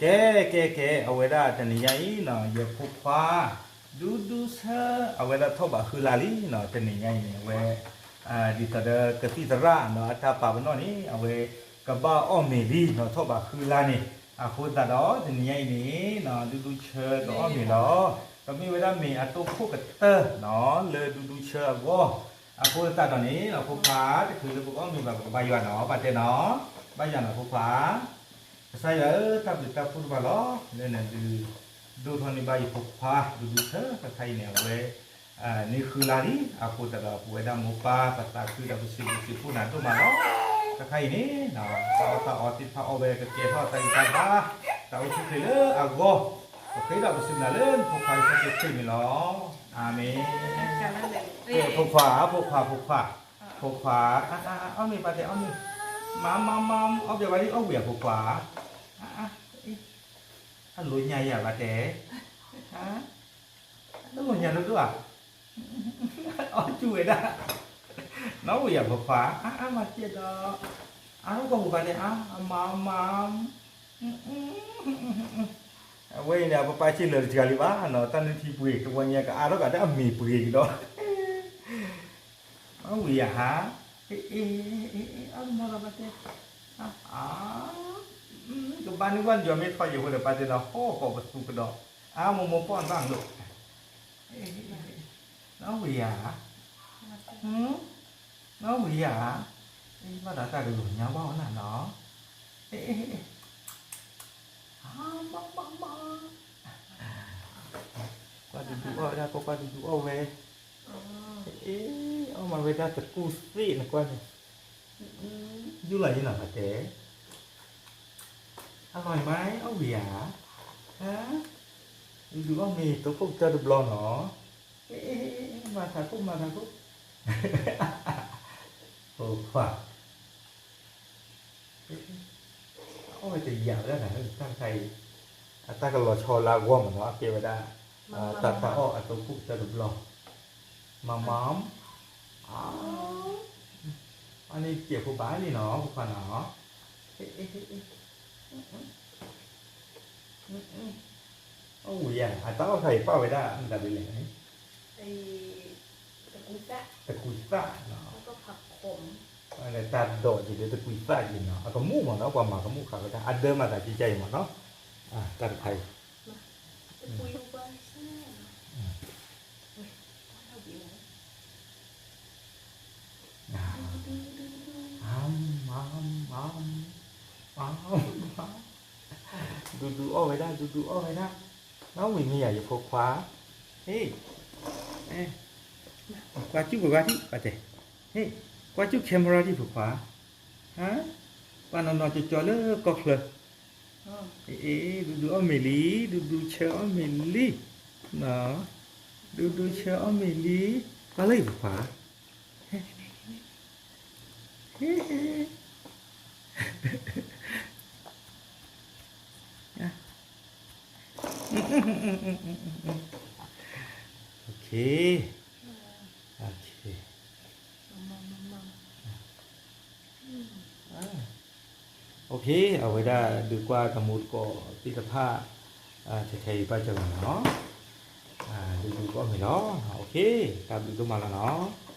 ကဲ ကဲ ကဲ အဝဲဒၣ်တနံၤညါအံၤနီၤ ယဖိခွါ ဒူဒူဆၢ အဝဲဒၣ်ထီၣ်ဘးဃုလါလံနီၤ တနံၤညါအံၤန့ၣ် အဝဲ ဒ်သိးဒီးကသံၣ်သရၣ်နီၤ အတၢ်ပာ်ပနီၣ်န့ၣ် အဝဲကဘၣ်အီၣ်မ့ၤလံနီၤ ထီၣ်ဘးဃုလါန့ၣ် အဃိသတးဒီး တနံၤညါအံၤန့ၣ်နီၤ ဒူဒူဆၢကအီၣ်မ့ၤလီၤ. ကမ့ၢ်ဝဲဒၣ်မ့ၤအတိၢ်ခိၣ်ကတၢၢ်နီၤ လၢဒူဒူဆၢအဂီၢ် အဃိသတးဒီးန့ၣ် အဖိခွါတချုးလၢပကအီၣ်မ့ၤဘၣ် ပကဘါယွၤနီၤ ဘၣ်တဲနီၤ ဘါယွၤနီၤဖိခွါ ကစၢ်ယွၤဧၢ တၢ်ဘျုးတၢ်ဖှိၣ်တဖၣ်လီၤ လၢနဒုး ဒိၣ်ထီၣ်န့ၢ်ဘၣ်ယဖိခွါ ဒူဒူဆၢ တခါအံၤန့ၣ် အဝဲ န့ၢ်ဃုလါလံ အဃိသတးဒီး ပဝဲဒၣ်မိၢ်ပၢ် ပသးခုဒီးပစံးဘျုးစံးဖှိၣ်နၤဒိၣ်မးလီၤ. တခါအံၤန့ၣ် တၢ်အီၣ်တၢ်အီသ့ၣ်တဖၣ်အီၣ်ဝဲကကဲထီၣ်တၢ်ဂံၢ်တၢ်ဘါ တၢ်အိၣ်ဆူၣ်ချ့လၢအဂီၢ် ပဃ့ဒီးပစံးဘျုးနၤလၢနဖိခွါကစၢ်ခရံာ်မံၤလီၤ. အၤမ့ၣ်. ဖိခွါ ဖိခွါ ဖိခွါ ဖိခွါ အီၣ်မ့ၤဘၣ်တဲအီၣ်မ့ၤ မၤမၤမၤ အီၣ်ဘၣ်ဝဲဒၣ်အီၣ်ဝံၤဧါဖိခွါ အလိၤညါယၤဘၣ်တဲ အလိၤညါဒိၣ်ဒိၣ်ဧါ အီၣ်ကၠူၣ်ဝဲဒၣ် နီၣ်ဝံၤဧါဖိခွါ အါအါမၤစဲးဒီး အါထီၣ်ကီၢ်ပူၤဘၣ်တဲ အါအမၤမၤ အဝဲအံၤန့ၣ် အပပာ်စ့ၢ်လၢာ်တစှၤလံဘၣ်နီၤ တၢ်နုၢ်ထံပှ့ၤ တဝီညါကအါထီၣ်ကဒီးအမ့ၤပှ့ၤကဒီး အဝံၤဧါဟါ အ့ အ့ အ့ အမၤလီၤဘၣ်တဲ အါ ကဘၣ်နုၢ်ဘၣ်နယီၤမ့ၢ်ထီၣ်ယဲၢ်ဖိဒီးဘၣ်တဲနီၤ ဟီၣ်ကီးပသူကဒီး အါမိၢ်မိၢ်ပီၢ်ဘၣ်လိာ် နီၣ်ဝံၤဧါ နီၣ်ဝံၤဧါ ဘၣ်ဒီးတၢ်ကလိၤညါဘၣ်အီၤနၤနီၤ အ့ အ့ အ့ အါ မၤ မၤ မၤ ကွၢ်ဒူဒူအီၣ်ဝဲဒၣ် ကွၢ်ကွၢ်ဒူဒူအီၣ်ဝဲ အ့ အီၣ်မၤဝဲဒၣ်တကူၣ်သ့ၣ်နကွၢ်န့ၣ် ယူၢ်လီၤယဲနီၤဘၣ်တဲ အလီၤမး အီၣ်ဝံၤဧါ ဒူဒူအီၣ်မ့ၤတိခိၣ်ကတၢၢ်တဘျီနီၤ အ့ မၤထးခိၣ် မၤထးခိၣ် ဖိခွါ အီၣ်ဝဲတယာ်ဝဲဒၣ်နၤ တၢ်တခါအံၤ အတၢ်ကလီၤဆီလၢအဂီၢ်မးနီၤ အကဲဝဲဒၣ် တၢ်တၢ်အီၣ်အတိၢ်ခိၣ် တၢ်တဘျီ မၤမၤ အါ အန့ၣ်ကဲးဖိဘၣ်လံနီၤ ဖိခွါနီၤ အဝံၤယါ အတၢ်အီၣ်ခါအံၤပာ်ဝဲဒၣ်မတၤဒ်လဲၣ်န့ၣ် တကူသၣ်နီၤ တၢ်ဒိးက့ၤလၢတကူသၣ်က့ၤနီၤ အကမူၣ်မးနီၤ ပှၤမၤကမူၣ်ခးဝဲဒၣ် အဒၢမၤသးကံကါအံၤမးနီၤ တၢ်တခါအံၤ ဒူဒူအီၣ်ဝဲဒၣ် ဒူဒူအီၣ်ဝဲဒၣ် နီၣ်ဝံၤမ့ၢ်ယၤယဖိခွါ ဟ့ၣ် ကွၢ်ကၠူၣ်ပှၤဘၣ်ဒံး ဘၣ်တဲ ဟ့ၣ် ကွၢ်ကၠူၣ် camera ဒံးဖိခွါ ဟါ ပှၤနီၤနီၤကၠီကၠီလၢကီၢ်ချၢ အ့ ဒူဒူအီၣ်မ့ၤလံ ဒူဒူဆၢအီၣ်မ့ၤလံ ဒူဒူဆၢအီၣ်မ့ၤလံ ကွၢ်လၢယဖိခွါ OK OK အဝဲဒၣ်ဒုးကွၢ်တမူတကိးသ့ၣ်တဖၣ် ထဲထဲအံၤဘၣ်စၢၤလီၤနီၤ ဒုးဒုးကအီၣ်မ့ၤလီၤ OK တၢ်ဘျုးဒိၣ်မးလီၤနီၤ